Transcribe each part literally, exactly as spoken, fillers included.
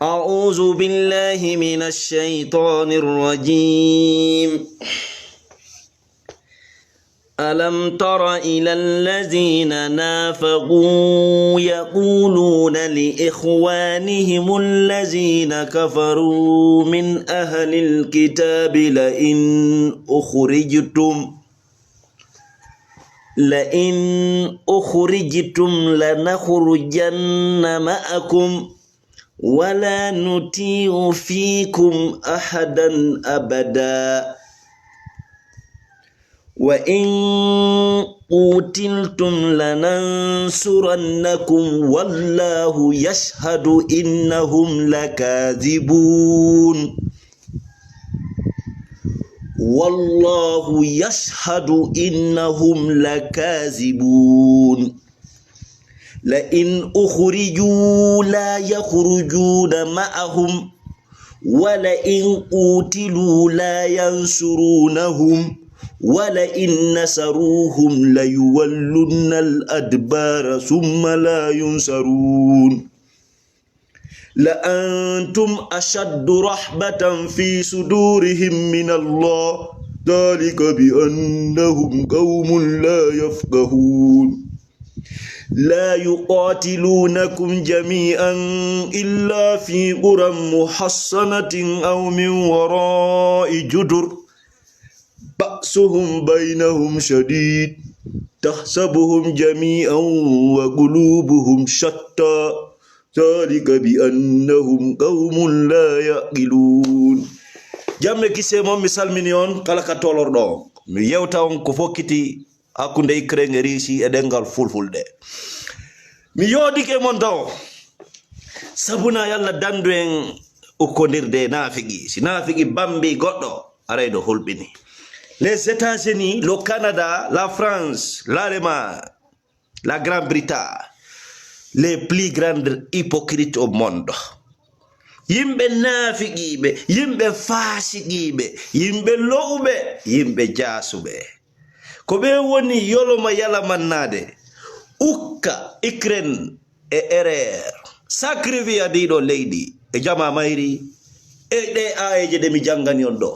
أعوذ بالله من الشيطان الرجيم. ألم تر إلى الذين نافقوا يقولون لإخوانهم الذين كفروا من أهل الكتاب لئن أخرجتم لئن أخرجتم لنخرجن معكم ولا نطيع فيكم أحدا أبدا وإن قوتلتم لننصرنكم والله يشهد إنهم لكاذبون والله يشهد إنهم لكاذبون لئن أخرجوا لا يخرجون معهم ولئن قوتلوا لا ينصرونهم ولئن نصروهم ليولن الأدبار ثم لا ينصرون لأنتم أشد رهبة في صدورهم من الله ذلك بأنهم قوم لا يفقهون لا يقاتلونكم جميعا إلا في قرى محصنة أو من وراء جدر بأسهم بينهم شديد تحسبهم جميعا وقلوبهم شتى ذلك بأنهم قوم لا يعقلون Jam e kisee mon, mi salmini on kala ka tolorɗo on. Mi yewta on ko fokkiti hakkunde Ukraine e Russie e ɗemngal fulfulde. Mi yoodike mon taw. Sabuna Yalla dandu en ukkondirde naafigi. Si naafigi bambi goɗɗo, aray no hulɓini. Les États-Unis, le Canada, la France, l'Allemagne, la Grande-Bretagne, les plus grandes hypocrites au monde. Yimɓe naafiqiiɓe, yimɓe faasiqiiɓe, yimɓe lo'uɓe, yimɓe jaasuɓe. Ko ɓe woni yoloma yalamannaade, ukka Ukraine e ereer, sacrifice adiiɗo leydi e jama mayri e ɗe aayeeje ɗe mi janngani on ɗo.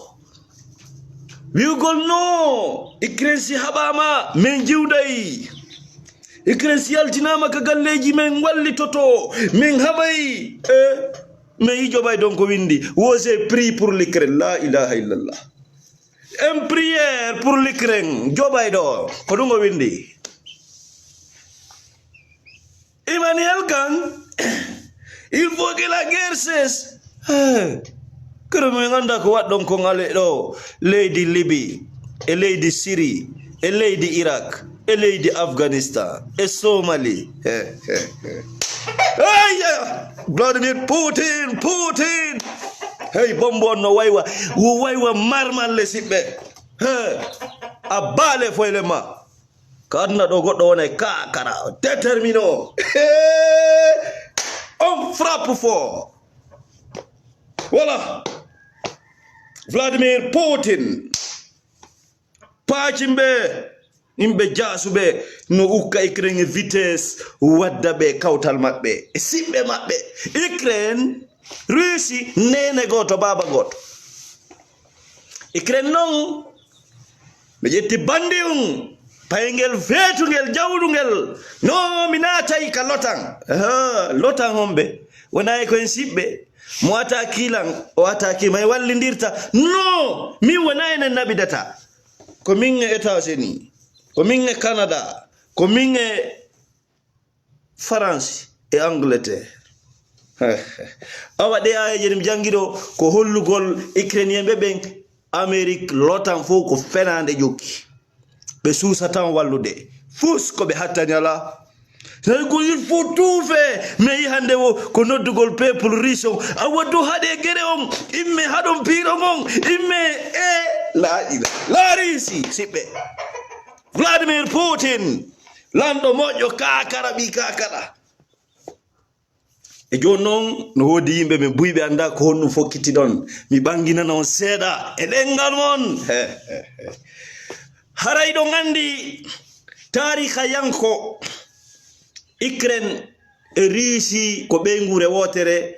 Wi'ugol no, Ukraine si haɓaama, min jiwday. Ukraine si yaltinaama ka galleeji, min wallitoto, min haɓay. E, mais yijo ɓay donc windi, was a prix pour l'Ukraine. La ilaha illallah. Une prière pour l'Ukraine. Joɓay ɗo, ko ɗum o windi. Emmanuel kan, il faut que la guerre cesse. Eh, kono min annda ko waɗɗon kon ale ɗo, leydi Libi, e leydi Siri, e leydi Irak, e leydi Afghanistan, e Somali. Hey, hey, hey. Hey, yeah. Vladimir Putin, Putin. Hey, bombo on no waywa, wo waywa marmalle siɓɓe. Hey, a baale foyle ma. Ko aduna ɗo goɗɗo wona e kakara, déterminé o. On frappe fort. Voilà. Vladimir Putin. Paacimɓe, yimɓe jaasuɓe, no ukka Ukraine e vitesse, wadda ɓe kawtal maɓɓe, e siɓɓe maɓɓe. Ukraine, Russie, nene gooto, baaba gooto. Ukraine non, ɓe ƴetti bandi un, payngel feetungel, jawɗungel. No, mi naatay ka l'OTAN. Ahaa, l'OTAN homɓe? Wona e ko en siɓɓe. Mo attaqué lan, o attaqué may wallindirta. No, min wona enen naɓidata. Ko min e États-Unis, ko min e Canada, ko min e France e Angleterre. Awa ɗe aayeeje ɗe mi janngi ɗo ko hollugol Ukrainien ɓe ɓen, Amérique, l'OTAN fof ko fenaande jokki. Ɓe suusa tan wallude. Fus ko ɓe hattani alaa. Tawi ko il faut tout fait. Mais yi hannde o ko noddugol peuple russe on. Awa dow haɗe gere on. Imme haɗon piiron on. Imme e la ila. La Russie, siɓɓe. Vladimir Putin, lanɗo moƴƴo, kakara ɓii kakara. E jooni noon, no woodi yimɓe ɓe buy ɓe anndaa ko honɗum fokkiti ɗon. Mi ɓanginana on seeɗa e ɗemngal mon. He, he, he. Haray ɗon anndi taarihayanko Ukraine e Russie ko ɓeynguure wootere.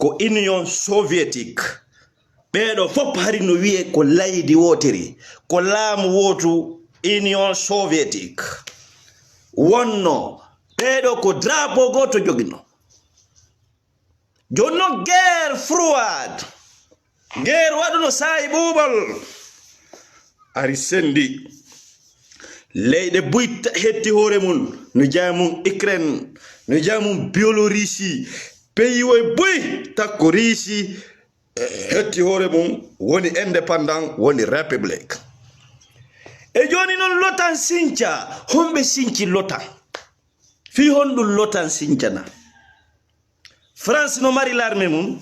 ko Union Soviétique. Ɓeeɗo fof hari no wiyee ko leydi wootiri, ko laamu wootu, Union Soviétique. Wonno ɓeeɗo ko drapeau gooto joginoo. Jooni noon, guerre froide, guerre waɗuno saa'i ɓuuɓol, ari senndi. Leyɗe buy ta-, hetti hoore mum, no jeyaa mum Ukraine, no jeyaa mum Biélorussie, pays woy buy, takko Russie, eh, hetti hoore mum, woni indépendant, woni république. E jooni noon, l'OTAN sinca, homɓe sinci l'OTAN? Fii honɗum l'OTAN sincana? France no mari l'armée mum,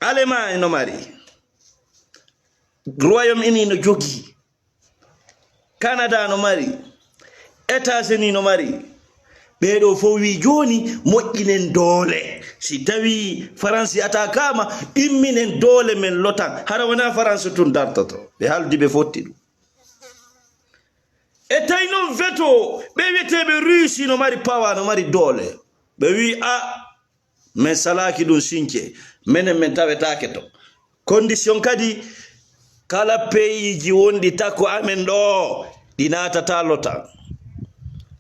Allemagne no mari, Royaume-Uni no jogii, Canada no mari, États-Unis no mari. Ɓee ɗoo fof wii, jooni moƴƴinen doole. Si tawii France attaquaama, imminen doole men l'OTAN. Hara wonaa France tun dartoto. Ɓe haaldi, ɓe fotti ɗum. E tawi noon veto, ɓe wiyeteeɓe Russie no mari power, no mari doole. Ɓe wii, a, men salaaki ɗum since, menen men tawetaake to. Condition kadi, kala peyiiji wonɗi takko amen ɗo, ɗi naatata l'OTAN.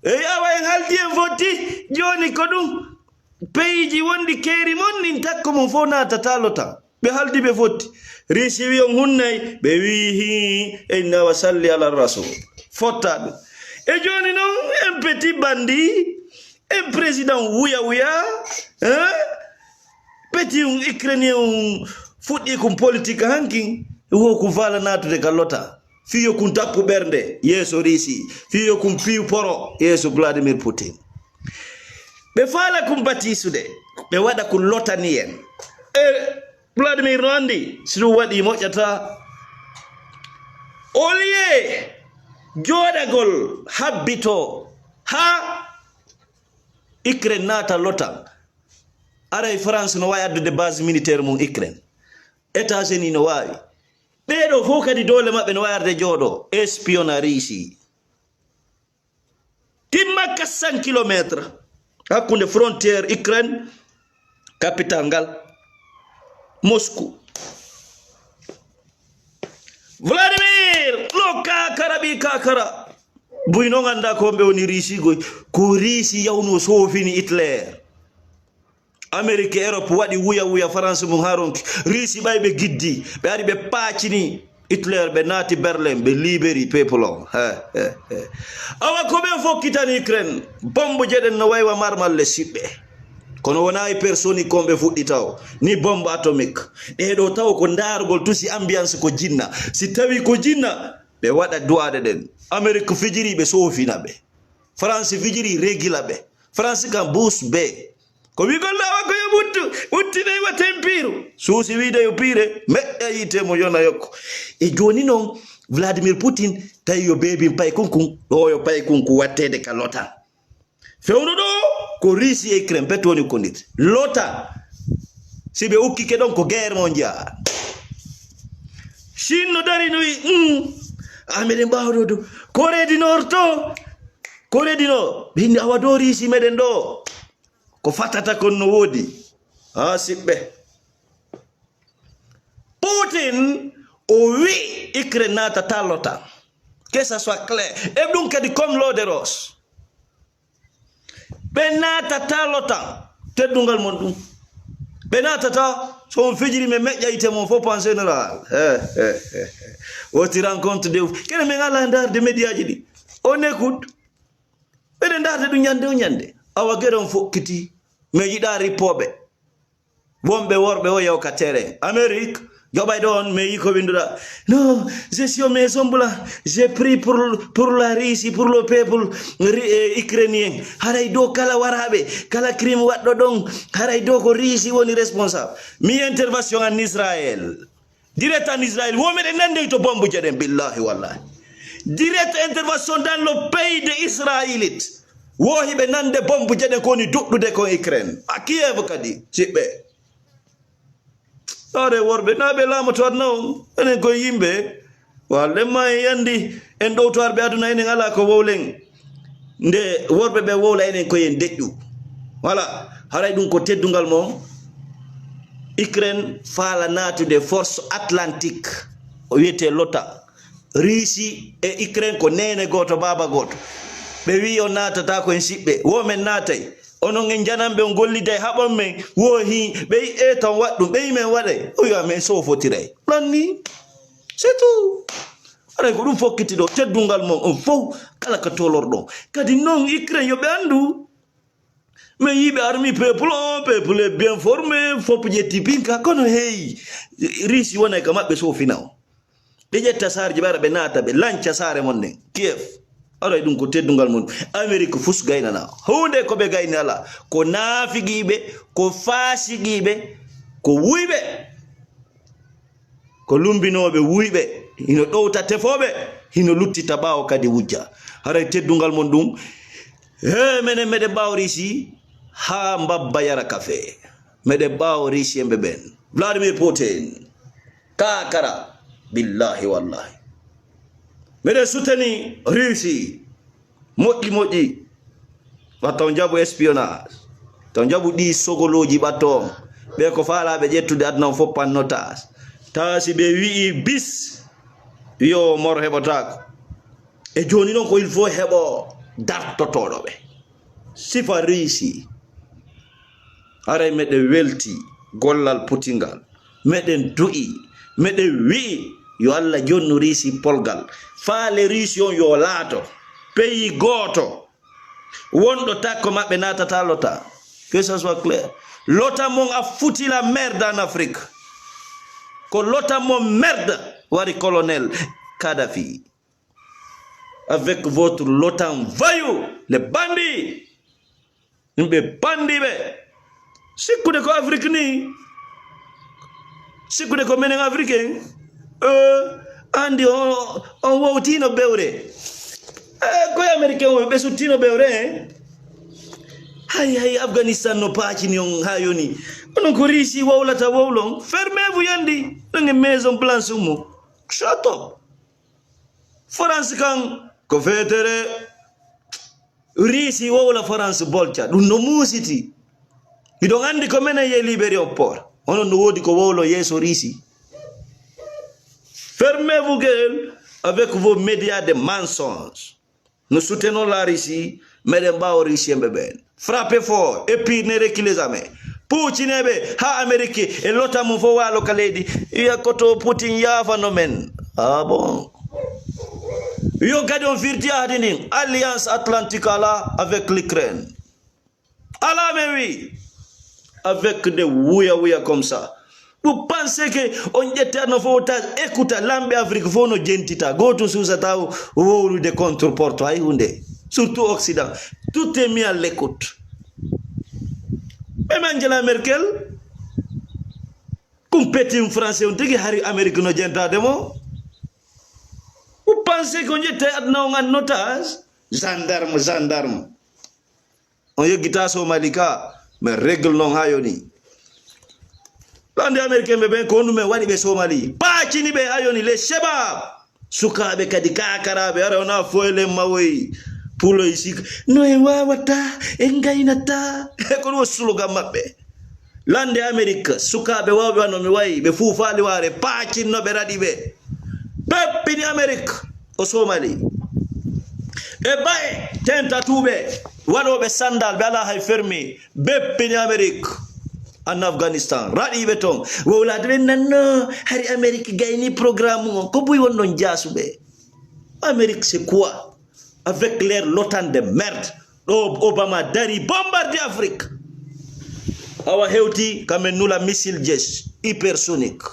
Eyi, awa en haaldi, en fotti, jooni ko ɗum. Peyiiji wonɗi keeri mon ɗin takko mum fof naatata l'OTAN. Ɓe haaldi, ɓe fotti. Russie wi on hunnay, ɓe wii hii, inna wa salli ala rasul. Fotta ɗum. E jooni noon, en petit bandit, en président wuya wuya, hein? Petit un Ukrainien un fuɗɗii kun politique hankin, wo ko faala naatude ka l'OTAN. Fii yo kun tappu ɓernde yeeso Russie. Fii yo kun piiw poro yeeso Vladimir Putin. Ɓe faala kun batisude, ɓe waɗa kun l'OTANien. E Vladimir no anndi, si ɗum waɗii moƴƴata. Au lieu jooɗagol habbito haa Ukraine naata l'OTAN, aray France no waawi addude base militaire mum Ukraine. États-Unis no waawi. Ɓee ɗoo fof kadi doole maɓɓe no waawi arde jooɗoo, espionnage Russie. Timma quatre cents kilomètres hakkunde frontière Ukraine, capital ngal, Moscou. Vladimir, lo kakara ɓii kakara. Buy noon anndaa ko ɓe woni Russie goy. Ko Russie yawnoo soofini Hitler. Amérique e Europe waɗi wuya wuya, France mum haa ronki. Russie ɓay ɓe giddi, ɓe ari ɓe paacini Hitler, ɓe naati Berlin, ɓe libéri peuple on. He, he, he. Awa ko ɓe fokkitani Ukraine, bombe jeɗen no waywa marmalle siɓɓe. Kono wonaa hypersonique kon ɓe fuɗɗi taw, ni bombe atomique. Ɗee ɗoo taw ko ndaargol tusi ambiance ko jinna. Si tawi ko jinna, ɓe waɗa duwaɗe ɗen. Amérique fijiri ɓe soofina ɓe. France fijiri regila ɓe. France kam bus be. Ko wigol lawa ko yo ɓuttu, ɓuttinay wa tempiru. Suusi wiide yo piire, meƴƴa yiite mo yona yokko. E jooni noon, Vladimir Putin tawi yo beebin pay kunkun, ɗo yo pay kunku watteede ka l'OTAN. Fewndo ɗo ko Russie e Ukraine, pet woni ko nit. L'OTAN, si ɓe ukkike ɗon ko guerre mondiale. Chine no dari no wi, mm, a meɗen ɓaawɗo ɗo. Corée du Nord to, Corée du Nord, ɓe inni awa ɗo Russie meɗen ɗo. Ko fatata kon no woodi. Ha siɓɓe. Putin o wi Ukraine naatata l'OTAN. Que ça soit clair. E ɗum kadi comme l'eau de roche. Ɓe naatata l'OTAN. Teddungal mon ɗum. Ɓe naatata, so on fijiri men meƴƴa yite mon fof en général. He, he, he, he. Woti rencontre de ouf. Kene men ala ndaarde médiaji ɗi. On écoute. Ɓeɗen ndaarde ɗum ñande o ñande. Awa gere on fokkiti. Men yiɗa rippooɓe. Wonɓe worɓe o yew ka terrain. Amérique, joɓay ɗo on, mais yi ko winduɗa. Non, je suis au Maison Blanche. J'ai pris pour, pour la Russie, pour le peuple ri-, eh, ukrainien. Haray ɗo kala waraɓe, kala crime waɗɗo ɗon, haray ɗo ko Russie woni responsable. Mi intervention en Israël. Direct en Israël. Wo meɗen nande to bombe jeɗen, billahi wallahi. Direct intervention dans le pays de Israélite. Wo hiɓe nande bombe jeɗen ko woni duɗɗude kon Ukraine. A Kiev kadi, siɓɓe. Are worɓe, na ɓe laamoto aduna on. Enen koye yimɓe. Wa lemma en yandi, en ɗowto arɓe aduna, enen ala ko wowlen. Nde worɓe ɓe wowla enen koye en deƴƴu. Voilà. Haray ɗum ko teddungal mo. Ukraine faala naatude force atlantique, o wiyetee l'otan. Russie e Ukraine ko neene gooto, baaba gooto. Ɓe wi'i on naatataa ko en siɓɓe, wo men naatay. Onon en jananɓe, on golliday, haɓon men, wo hi, ɓe yi'e tan waɗ ɗum, ɓe yi men waɗay. O wi'a men sofotiray. Ɗon ni, c'est tout. Aray ko ɗum fokkiti ɗo, teddungal mon on fow, kala ka tolorɗon. Kadi non Ukraine yo ɓe anndu. Mais yiɓe armi peuple on, peuple est bien formé, fop ƴetti pinka, kono hey, Russie wonay ka maɓɓe sofina o. Ɓe ƴetta saarji ɓe ara ɓe naata ɓe lanca saare mon nden, Kiev. Aray ɗum ko teddungal mon. Amérique fus gaynana. Huunde ko ɓe gayni ala. Ko naafigiiɓe, ko faasigiiɓe, ko wuyɓe. Ko lumbinooɓe wuyɓe, hino ɗowta tefooɓe, hino luttita ɓaawo kadi wujja. Haray teddungal mon ɗum, he menen meɗen ɓaawo Riisi haa mbabba yara kafe. Meɗen ɓaawo Riisiyemɓe ɓen. Vladimir Putin, kaakara, billahi wallahi. Meɗen suteni Riisi. Moƴƴi, moƴƴi. Ɓatto on jaɓu espionnage. To on jaɓu ɗi sogolooji ɓatto on. Ɓe ko faalaaɓe ƴettude aduna on fof pannotage. Tawa si ɓe wi'i bis, yo mor heɓotaako. E jooni noon ko il faut heɓo dartotooɗo ɓe. Sifa Riisi. Haray meɗen welti gollal Putin ngal. Meɗen du'i. Meɗen wi'i yo Allah jonnu Riisi polgal. Faale Riisi on yo laato. Peyi gooto. Wonɗo takko maɓɓe naatata l'otan. Que ça soit clair. L'otan mon a foutu la merde en Afrique. Ko l'otan mon merde wari colonel Kadhafi. Avec votre l'otan voyou, les bandits. Yimɓe bandiiɓe. Sikkude ko Afrique ni. Sikkude ko menen Afrique en. Eh, andi on, on wowtino bewre. Eh, koye Américain o ɓe suttino bewre, eh. Hay, hay, Afghanistan no paacini on haa yoni. Onon ko Riisi wowlata wowlon. Fermez-vous yandi. Ɗon e Maison Blanche ummo. Shut up. France kan ko feetere. Riisi wowla France bolca. Ɗum no muusiti. Hiɗon anndi ko menen ye Libéry on poor. Onon no woodi ko wowlo yeeso Riisi. Fermez-vous gueule avec vos médias de mensonges. No soutenons la Russie, meɗen ɓaawo Russienɓe ɓen. Frappez fort et puis ne reculez jamais. Puucineeɓe haa Amérique e l'otan mum fof waalo ka leydi. Wiya koto Putin yaafano men. Ah bon? Yo kadi on firti ahdi ndin. Alliance Atlantique alaa avec l'Ukraine. Alaa men wi. Avec des wuya wuya comme ça. Vous pensez que on ƴetta no fof ta écouta lamɓe Afrique fof no jentita. Gootum suusata wowlude contre porto hay hunde. Surtout Occident. Tout est mis à l'écoute. Même Angela Merkel, kumpetin français on tigi hari Amérique no jentade mo. Vous pensez qu'on ƴetta aduna on en otage? Gendarme, gendarme. On yeggita Somali ka, mais règle non haa yoni. Lande Américain ɓe ɓen ko honɗum men waɗi ɓe Somali? Paacini ɓe haa yoni, les Shebab. Sukaaɓe kadi kakaraaɓe, ara wona foylen mawoyi. Puloy sik, no en wawata, en gaynata. Ko ɗum o slogan maɓɓe. Lande Amérique, sukaaɓe wawɓe wano mi wayi, ɓe fuu faali waare, paacinno ɓe raɗi ɓe. Peppini Amérique, o Somali. E ɓaye tentatuɓe, waɗoɓe sandal, ɓe ala hay fermi, beppini Amérique, en Afghanistan, raɗiɓe ton. Wowlade ɓe nanno, hari Amérique gayni programme mum on, ko buy wonnon jaasuɓe. Amérique, c'est quoi? Avec leur l'otan de merde. Ɗo Obama dari bombarde Afrique. Awa hewti kamen nula missile jet hypersonique.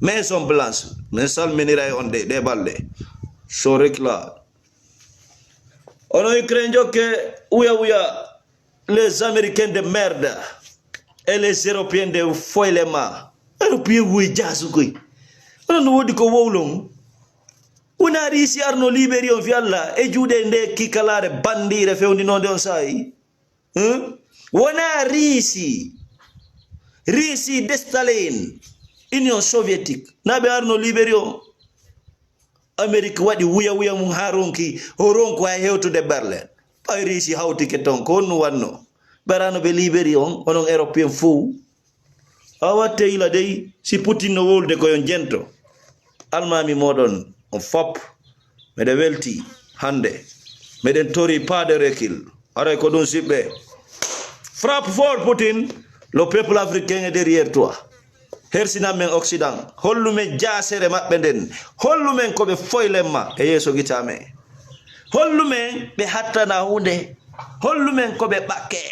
Maison Blanche. Men salminiray on de, de balle. Sorik la. Ono Ukraine jokke uya uya. Les Américains de merde. Et les Européens de foilema. Européen wuy jasu koy. Ono no wodi ko wowlon. Wona Riisi arno Libéry on fi Allah e juuɗe nde kikalaare bandiire fewndinoonde on saayi. Hum? Wona Riisi. Riisi de Staline, Union Soviétique. Na ɓe arno Libéry on. Amérique waɗi wuya wuya mum haa ronki, o ronku hay hewtude Berlin. Ɓay Riisi hawtike ton, ko honno wanno? Ɓe arano ɓe Libéry on, onon Européen fow. A watte ila dey, si Putin no wowlude ko yon jento. Almaami mooɗon on fop, meɗen welti hannde. Meɗen tori pas de recul. Aray ko ɗum siɓɓe. Frappe fort Putin, le peuple africain est derrière toi. Hersinan men Occident. Hollu men jaasere maɓɓe nden. Hollu men ko ɓe foylen ma e yeeso gita men. Hollu men ɓe hattana huunde. Hollu men ko ɓe ɓakke.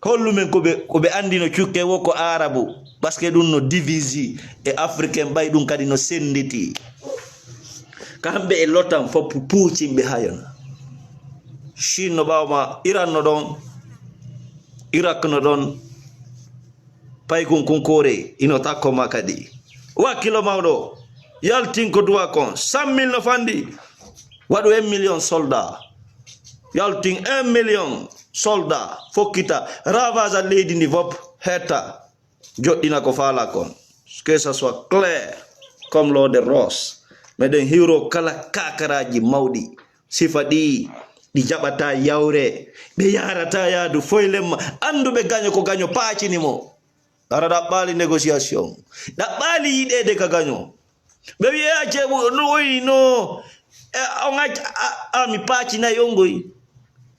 Hollu men ko ɓe, ko ɓe anndi no cukke wo ko Aarabu. Parce que ɗum no divisi e Africain ɓay ɗum kadi no sennditi. Kamɓe e l'otan fof puucinɓe hayona. Chine no ɓaawo ma, Iran no ɗon, Irak no ɗon. Paykun kun koore ino takko ma kadi. Wakkilo mawɗo, yaltin ko duwa kon, cent mille no fandi. Waɗu un million soldat. Yaltin un million soldat, fokkita, ravage a leydi ndi fop, hetta, joɗɗina ko faala kon. Que ça soit clair, comme l'eau de rose. Meɗen hiwro kala kakaraaji mawɗi. Sifa ɗi, ɗi jaɓata yawre, ɓe yarata yaadu foylemma, annduɓe gaño ko gaño paacini mo. Ara ɗaɓɓaali négociation, ɗaɓɓaali yiɗeede ka gaño. Ɓe wi'e a ceeɓu, no oyi, no, e, on acca, a, a, mi paacinay on ngoy.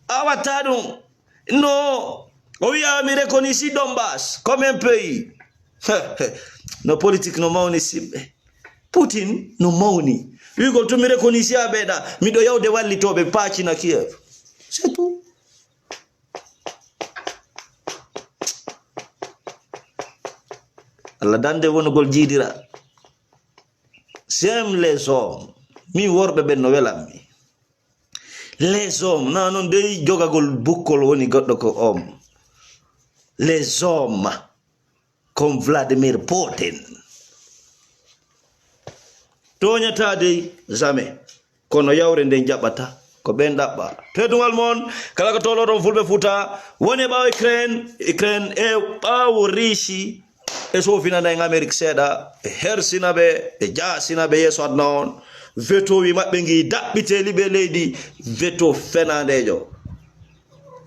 A watta ɗum. No, o wi'a mi reconnaît Donbass comme un pays. No politique no mawni siɓɓe. Putin no mawni. Wi'ugol to mi reconnaît a ɓeeɗa, miɗo yawde wallitooɓe paacina Kiev. C'est tout. Allah dande wonugol jiidira. J'aime les hommes. Min worɓe ɓen no welammi. Les hommes. Na non dey jogagol bukkol woni goɗɗo ko homme. Les hommes. Comme Vladimir Putin. Tooñataa dey jamais. Kono yawre nden jaɓata. Ko ɓen ɗaɓɓa. Teddungal mon, kala ko toloɗon Fulɓe Fuuta, woni e ɓaawo Ukraine, Ukraine e ɓaawo Russie, e sofinana en Amérique seeɗa, e hersina ɓe, e jaasina ɓe yeeso aduna on. Veto wi maɓɓe ngi daɓɓite liɓe leydi, veto fenandeejo.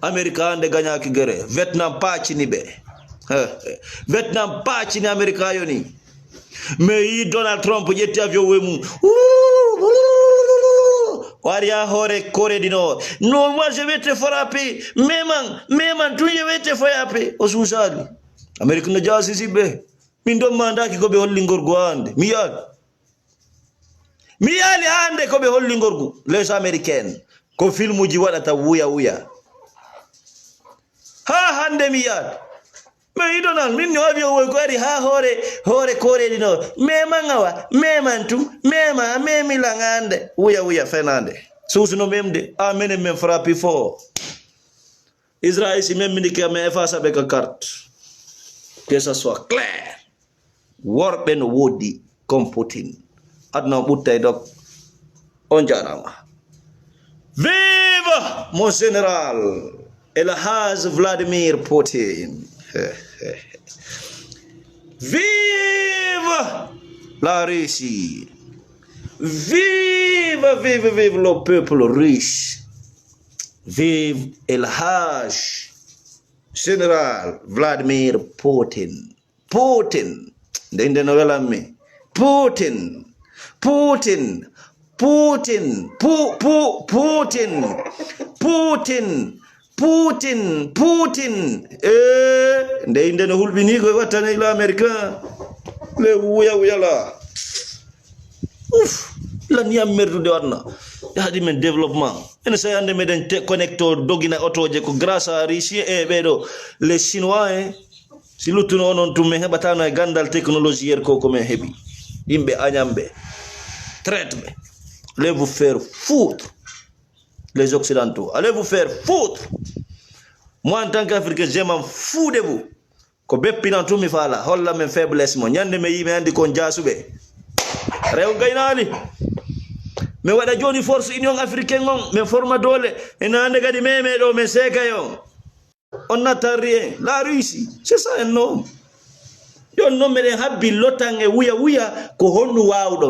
Amerika hannde gañaaki gere. Vietnam paacini ɓe. He, he. Vietnam paacini Amerika yoni. Mais yi Donald Trump ƴetti avion we mum. O ari ha hoore Corée du Nord. Non, moi je vais te frapper. Meman, meman, tun je vais te frapper. O suusaali. Amerika no jaasi siɓɓe. Min ɗon maandaaki ko ɓe holli ngorgu hannde. Mi yi'aali. Mi yi'aali hannde ko ɓe holli ngorgu les Américaines. Ko filmuji waɗata wuya wuya. Haa hannde mi yi'aali. Mais yi Donald, min no avion woy ko ari haa hoore, hoore Corée du Nord. Meman awa, meman tun, mema, memi langande. Wuya wuya fenande. Suusuno memde, a menen men frappi fort. Israël si memminike men efasa ɓe ka carte. Que ça soit clair. Worɓe no woodi comme Putin. Aduna on ɓuttay dok. On jaaraama. Vive mon général El Haj Vladimir Putin. Vive la Russie. Vive, vive, vive le peuple russe. Vive El Haj Général Vladimir Putin. Putin. Nde innde no welammi. Putin. Putin. Putin. Pu-, pu-, Putin. Putin. Putin. Putin. Eh, nde innde no hulɓini ko wattane ila Amerika. Le wuya wuya la. Uf, la niyam merdude aduna. Yaadi men développement. Ene say hannde meɗen te-, connecto dogina otooje ko grâce à Russie e ɓeeɗo les Chinois en. Si luttuno onon tun, men heɓatano e gandal technologie er ko, ko men heɓi. Yimɓe añamɓe. Traite ɓe. Allez vous faire foutre. Les Occidentaux. Allez vous faire foutre. Moi, en tant qu'Africain, je m'en fous de vous. Ko beppinan tun mi faala, holla men faiblesse mo. Ñande mi yi, mi andi kon jaasuɓe. Rew gaynaali. Mi waɗa jooni force Union Africaine on, min forma doole. Ina hande kadi meme ɗo, min seeka yo. On n'attend rien. La Russie, c'est ça un homme. Yon non meɗen habbi l'otan e wuya wuya, ko honɗum waawɗo?